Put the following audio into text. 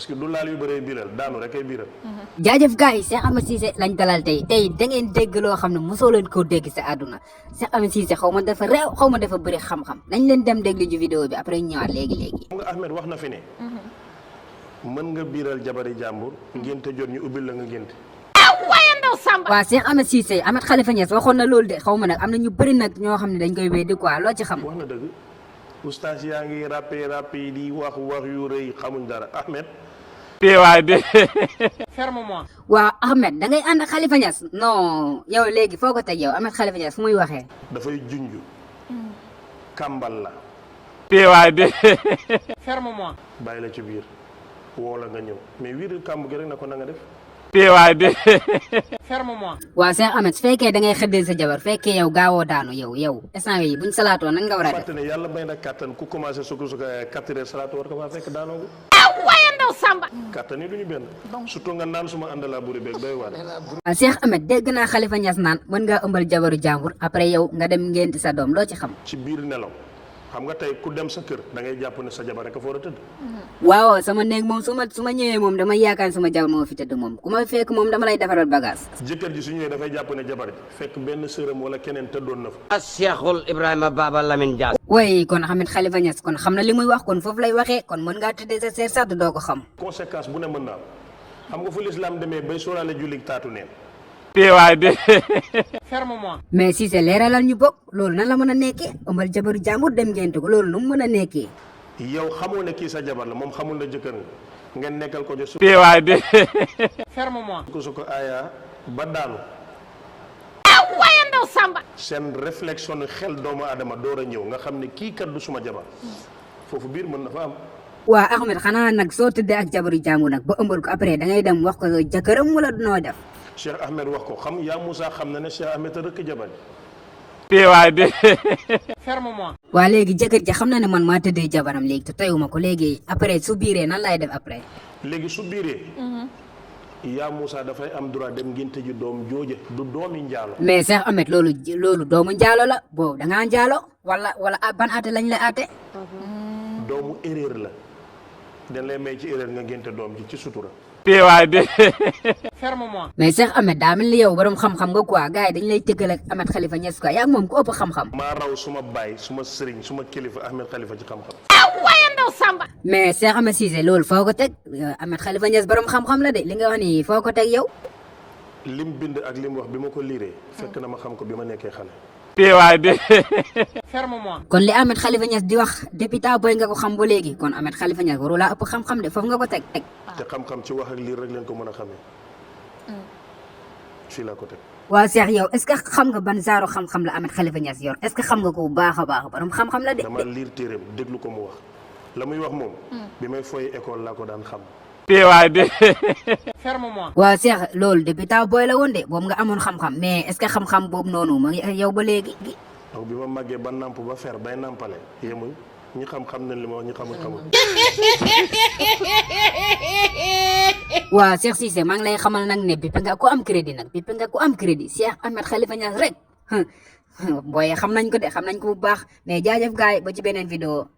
parce que du laal yu bëree biiral daanu rek ay biiral. jaajëf gars yi Cheikh Ahmed Cissé lañ dalal tey da ngeen dégg loo xam ne mosoo leen koo dégg sa àdduna Cheikh Ahmed Cissé xaw ma dafa réew xaw ma dafa bëri xam-xam nañ leen dem déglu ji vidéo bi après ñu ñëwaat léegi. xam nga Ahmed wax na fi ne. mën nga biiral jabari jàmbur ngénte jot ñu ubbil la nga ngénte. waaw Cheikh Ahmed Cissé Ahmed Khalifa Niass waxoon na loolu de xaw ma nag am na ñu bëri nag ñoo xam ne dañ koy weddi quoi loo ci xam. wax na dëgg oustaz yaa ngi rappé di wax yu rëy xamuñ dara Ahmed. teewaay bi. ferme-moi. waaw Ahmed da ngay ànd ak Khalifa Niass non yow léegi foo ko teg yow Ahmed Khalifa Niass fu muy waxee. dafay junj. kàmbal la. teewaay bi. ferme-moi. bàyyi la ci biir woo la nga ñëw mais wiiril kàmb gi rek na ko na nga def. teewaay bi. ferme-moi. waaw Cheikh Ahmed su fekkee da ngay xëddee sa jabar fekkee yow gaawoo daanu yow instant yi buñ salaatoo nan nga war a def. fàtte ne yàlla may na kàttan ku commencé su ko 4 heures salaatu war ko faa fekk daanoo ko. Samba. kàttan yi du ñu benn. surtout nga naan suma àndalaa buri beeg doy waar. waaw Cheikh Ahmed dégg naa Khalifa Niass naan mën ngaa ëmbal jabaru jàmbur après yow nga dem ngénti sa doom loo ci xam. ci biir nelaw xam nga tey ku dem sa kër da ngay jàpp ne sa jabar rek a fa war a tëdd. waaw sama néeg moom su ma ñëwee moom dama yaakaar sama jabar moo fi tëdd moom ku ma fekk moom dama lay defaral bagage. jëkkër ji su ñëwee dafay jàpp ne jabar ji fekk benn sërëm wala keneen tëddoon na fa. Cheikhul Ibrahima Baba Lamine Dias. way kon Ahmed Khalifa Niass kon xam na li muy wax kon foofu lay waxee kon mën ngaa tëddee sa seer sax doo ko xam. conséquence bu ne mën naa xam nga fu lislaam demee bay sóoraale jullit taatu neen. teewaay bi. ferme-moi. mais Cissé leeralal ñu bokk loolu nan la mën a nekkee ëmbal jabaru jàmbur dem ngénte ko loolu nu mu mën a nekkee. yow xamoo ne kii sa jabar la moom xamul na jëkkër nga ngeen nekkal ko jo teewaay bi. ferme-moi. su ko aaya ba daanu. Samba. seen réflexion xel doomu aadama door a ñëw nga xam ne kii kat du suma jabar foofu biir mën na fa am. waa Ahmed xanaa nag soo tëddee ak jabaru jàmbur nag ba ëmbal ko après da ngay dem wax ko jëkkëram wala noo def. Cheikh Ahmed wax ko xam yaa Moussa xam na ne Cheikh Ahmed a rëkk jabar. teewaay bi. ferme-moi. waa léegi jëkkër ji xam na ne man maa tëddee jabaram léegi te teyuma ko léegi après su biiree nan lay def après. léegi su biiree. yaa Moussa dafay am droit dem ngénte ji doom jooja du doomi njaalo. mais Cheikh Ahmed loolu doomu njaalo la boobu da ngaa njaalo wala ban àtte lañ lay àtte. doomu erreur la dañ lay may ci erreur nga ngénte doom ji ci sutura. teewaay bi. ferme-moi. mais Cheikh Ahmed daa mel ni yow borom xam-xam nga quoi gars yi dañ lay tëggal ak Ahmed Khalifa Niass quoi yaa ngi moom ku ëpp xam-xam. maa raw suma baay suma sëriñ suma kilifa Ahmed Khalifa ci xam-xam. Samba. mais Cheikh Ahmed Cissé loolu foo ko teg Ahmed Khalifa Niass borom xam-xam la de li nga wax nii foo ko teg yow. lim bind ak lim wax bi ma ko liiree fekk na ma xam ko bi ma nekkee xale. teewaay bi. ferme-moi. kon li Ahmed Khalifa Niass di wax depuis taa booy nga ko xam ba léegi kon Ahmed Khalifa Niass waru laa ëpp xam-xam de foofu nga ko teg. te xam-xam ci wax ak liir rek leen ko mën a xamee. fii laa ko teg. waaw Cheikh yow est-ce que xam nga ban genre xam-xam la Ahmed Khalifa Niass yor est-ce que xam nga ko bu baax a baax borom xam-xam la de. dama liir téeréem déglu ko mu wax la muy wax moom. bi may foy école laa ko daan xam. teewaay bi. ferme-moi. waaw Cheikh loolu depuis taa booy la woon de boobu nga amoon xam-xam mais est-ce que xam-xam boobu noonu ma ngi ak yow ba léegi. donc bi ma màggee ba nàmp ba fer bay nàmpale yemuñ ñi xam-xam nañ li ma wax ñi xamul. waaw Cheikh Cissé maa ngi lay xamal nag ne bépp nga ku am crédit nag bépp nga ku am crédit Cheikh Ahmed Khalifa Niass rek booy xam nañ ko de xam nañ ko bu baax mais jaajëf gaay ba ci beneen vidéo